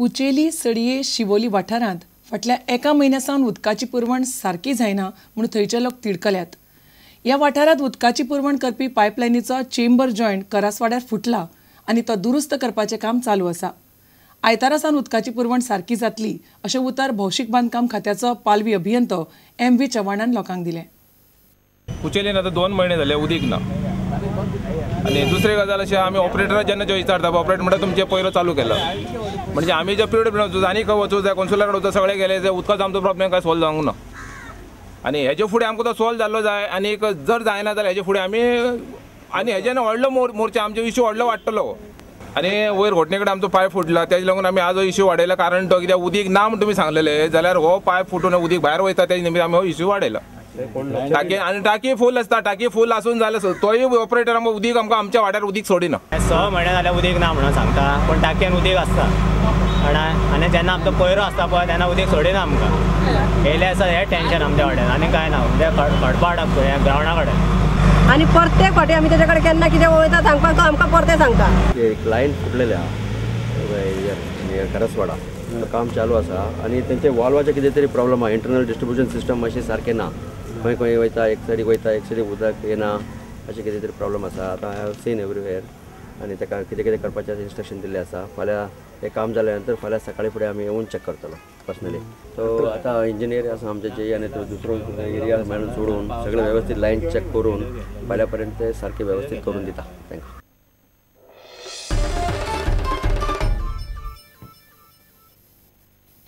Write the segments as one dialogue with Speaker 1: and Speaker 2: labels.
Speaker 1: कुचेली सडये शिवोली वाठारांत फाटल्या एका म्हयन्या सावन उदकाची पुरवण सारकी जायना म्हूण थंयचे लोक तिडकल्यात. ह्या वाठारांत उदकाची पुरवण करपी पायपलायनीचो चेंबर जॉयंट करासवाड्यार फुटला आनी तो दुरुस्त करपाचें काम चालू आसा. आयतारा सावन उदकाची पुरवण सारकी जातली अशें उतर भौशीक बांदकाम खात्याचो पालवी अभियंतो एम व्ही चव्हाणान लोकांक दिलें.
Speaker 2: कुचेलीन आतां 2 म्हयने जाले उदीक ना. आनी दुसरी गजाल अशी आमी ऑपरेटरा जेन्ना जो विचारता ऑपरेटर म्हणटा तुमचें पयलो चालू केला म्हणजे आमी जे पिरियड वचूं आनी खंय वचूं जाय कॉन्सुलर कडेन वचूं सगळे गेले जे उदकाचो आमचो प्रॉब्लेम काय सॉल्व जावंक ना. आनी हेजे फुडें आमकां तो सॉल्व जाल्लो जाय आनी जर जायना जाल्यार हेजे फुडें आमी आनी हेजेन व्हडलो मोर्चा आमचो इश्यू व्हडलो वाडटलो. आनी वयर घोटणे कडेन आमचो पायप फुटला तेजे लागून आमी आज हो इश्यू वाडयला कारण तो कित्याक उदीक ना म्हूण तुमी सांगलेले जाल्यार हो पायप फुटून उदीक भायर वयता तेजे निमित्त आमी हो इश्यू वाडयला. टाकी आनी टाकी फूल आसता टाकी फूल आसून जाल्यार तोय ऑपरेटर आमकां उदीक आमकां आमच्या वाड्यार उदीक सोडिना.
Speaker 3: 6 म्हयने जाल्यार उदीक ना म्हणून सांगता पूण टाकयेन उदीक आसता आनी जेन्ना आमचो पयरो आसता पळय तेन्ना उदीक सोडिना आमकां. येयलें आसा हें टेंशन आमच्या वाड्यार आनी कांय ना म्हणजे खडपाट ह्या ग्रावंडा कडेन.
Speaker 4: आनी प्रत्येक फावटी आमी तेजे कडेन केन्ना कितें वयता सांगपाक तो आमकां परतें सांगता.
Speaker 5: एक लायन फुटलेले आहा करासवाडा काम चालू आसा आनी तेंचे वॉल्वाचे कितें तरी प्रॉब्लम आहा. इंटरनल डिस्ट्रिब्युशन सिस्टम मातशें सारकें ना, खंय खंय वयता एक सायडीक वयता एक सायडीक उदक येना अशें कितें तरी प्रॉब्लम आसा. आतां I have seen everywhere आनी ताका कितें कितें करपाचें इन्स्ट्रक्शन दिल्लें आसा. फाल्यां हें काम जाल्या नंतर फाल्यां सकाळीं फुडें आमी येवन चॅक करतलो पर्सनली. सो आतां इंजिनियर आसा आमचे जे आनी तो दुसरो एरिया मेळून सोडून सगळें वेवस्थीत लायन चॅक करून फाल्यां पर्यंत ते सारकें वेवस्थीत करून दिता तांकां.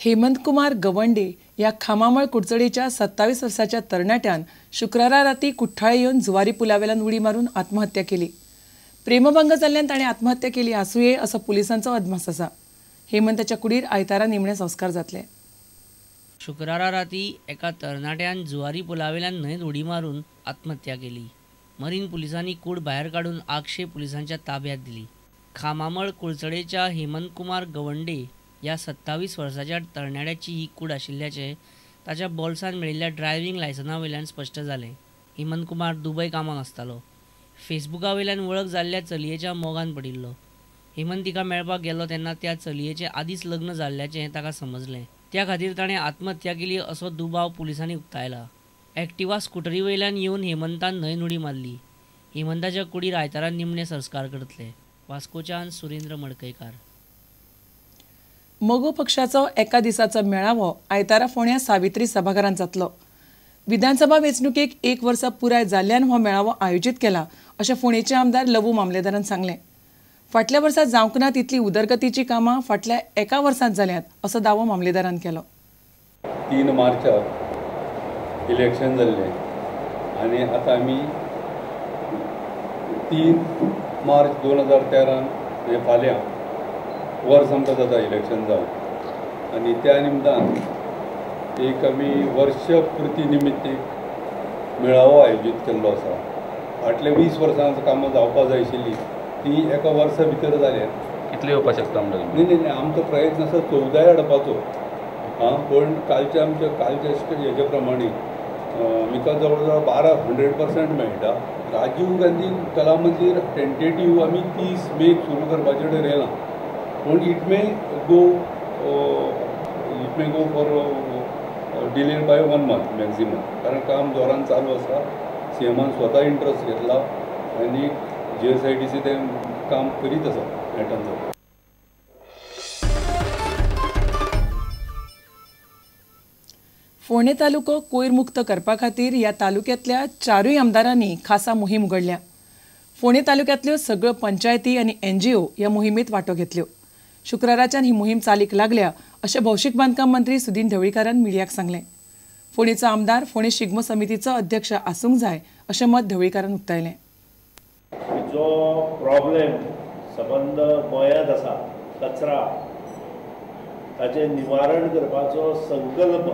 Speaker 1: हेमंत कुमार गवंडे ह्या खामामळ कुडचडेच्या 27 वर्साच्या तरणाट्यान शुक्रारा राती कुठ्ठाळे येवन जुवारी पुलावेल्यान उडी मारून आत्महत्या केली. प्रेमभंग जाल्ल्यान ताणें आत्महत्या केली आसुये असो पुलिसांचो अदमास आसा. हेमंताच्या कुडीर आयतारा निमणे संस्कार जातले.
Speaker 6: शुक्रारा राती एका तरणाट्यान जुवारी पुलावेल्यान न्हंयेंत उडी मारून आत्महत्या केली. मरीन पुलिसांनी कूड भायर काडून आगशे पुलिसांच्या ताब्यात दिली. खामामळ कुडचडेच्या हेमंत कुमार गवंडे ह्या 27 वर्साच्या तरणाट्याची ही कूड आशिल्ल्याचें ताच्या बोल्सांत मेळिल्ल्या ड्रायव्हिंग लायसन्सा वयल्यान स्पश्ट जालें. हेमंत कुमार दुबय कामाक आसतालो. फेसबुका वयल्यान वळख जाल्ल्या चलयेच्या मोगान पडिल्लो. हेमंत तिका मेळपाक गेलो तेन्ना त्या चलयेचें आदींच लग्न जाल्ल्याचें ताका समजलें. त्या खातीर ताणें आत्महत्या केली असो दुबाव पुलिसांनी उक्तायला. एक्टिवा स्कुटरी वयल्यान येवन हेमंतान न्हंयेंत उडी मारली. हेमंताच्या कुडीर आयतारा निमणे संस्कार करतले. वास्कोच्यान सुरेंद्र मडकयकार.
Speaker 1: मगो पक्षाचो एका दिसाचो मेळावो आयतारा फोंड्या सावित्री सभाघरांत जातलो. विधानसभा वेंचणुकेक 1 वर्स पुराय जाल्ल्यान हो मेळावो आयोजीत केला अशें फोंडेचे आमदार लवू मामलेदारान सांगलें. फाटल्या वर्सा जावंक ना तितली उदरगतीची कामां फाटल्या एका वर्सांत जाल्यांत असो दावो मामलेदारान केलो.
Speaker 7: 3 मार्चाक इलेक्शन जाल्लें आनी आतां आमी 3 मार्च 2013 हे फाल्यां वर्स आमकां जाता इलेक्शन जावन आनी त्या निमतान एक आमी वर्षपूर्ती निमित्त एक मेळावो आयोजीत केल्लो आसा. फाटल्या 20 वर्सां कामां जावपा जाय आशिल्लीं ती एका वर्सा भितर जाल्या.
Speaker 2: कितले येवपाक शकता म्हणटा?
Speaker 7: न्ही न्ही न्ही, आमचो प्रयत्न आसा 14 हाडपाचो आं, पूण कालच्या आमच्या कालच्या हेजे प्रमाणे आमकां जवळ जवळ 1200% मेळटा. राजीव गांधी कला मंदीर टेंटेटीव आमी 30 मेक सुरू करपाचें ठरयलां, पूण it may go for delay by 1 month maximum, कारण काम जोरान चालू आसा. सी एमान स्वता इंट्रस्ट घेतला आनी GSIDC तें काम करीत आसा नेटान जाता.
Speaker 1: फोंडें तालुको कोयर मुक्त करपा खातीर ह्या तालुक्यांतल्या 4 आमदारांनी खासा मोहीम उगडल्या. फोंडें तालुक्यांतल्यो सगळ्यो पंचायती आनी NGO ह्या मोहिमेंत वांटो घेतल्यो. शुक्राराच्यान ही मोहीम चालीक लागल्या अशें भौशीक बांदकाम मंत्री सुदीन ढवळीकारान मिडियाक सांगलें. फोंडेचो आमदार फोंडें शिगमो समितीचो अध्यक्ष आसूंक जाय अशें मत ढवळीकारान उक्तायलें.
Speaker 8: जो प्रॉब्लेम सबंद गोंयांत आसा कचरा, ताचें निवारण करपाचो संकल्प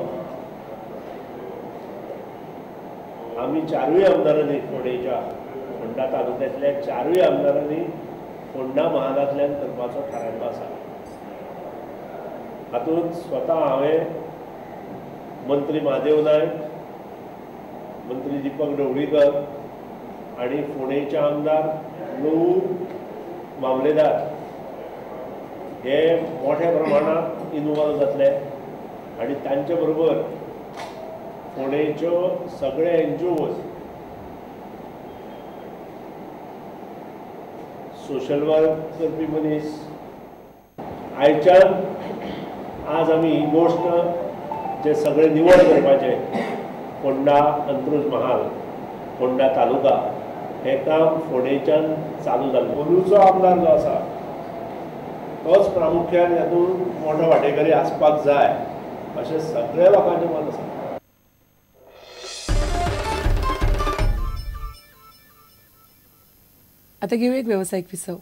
Speaker 8: आमी 4 आमदारांनी फोंडेच्या फोंडा तालुक्यांतल्या 4 आमदारांनी फोंडा महालांतल्यान करपाचो थारायल्लो आसा. हातूंत स्वता हांवें मंत्री महादेव नायक, मंत्री दीपक ढवळीकर आनी फोंडेचे आमदार लवू मामलेदार हे मोठ्या प्रमाणात इनवॉल्व जातले आनी तांचे बरोबर फोंडेच्यो सगळे एनजीओज, सोशल वर्क करपी मनीस, आयच्यान आज आमी ही गोश्ट जे सगळे निवड करपाचे फोंडा अंत्रुज महाल, फोंडा तालुका, हें काम फोंडेच्यान चालू जालें. अंदूचो आमदार जो आसा तोच प्रामुख्यान हातूंत मोठो वांटेकरी आसपाक जाय अशें सगळ्या लोकांचें मत आसा.
Speaker 1: आता घेऊ एक व्यावसायिक विसव.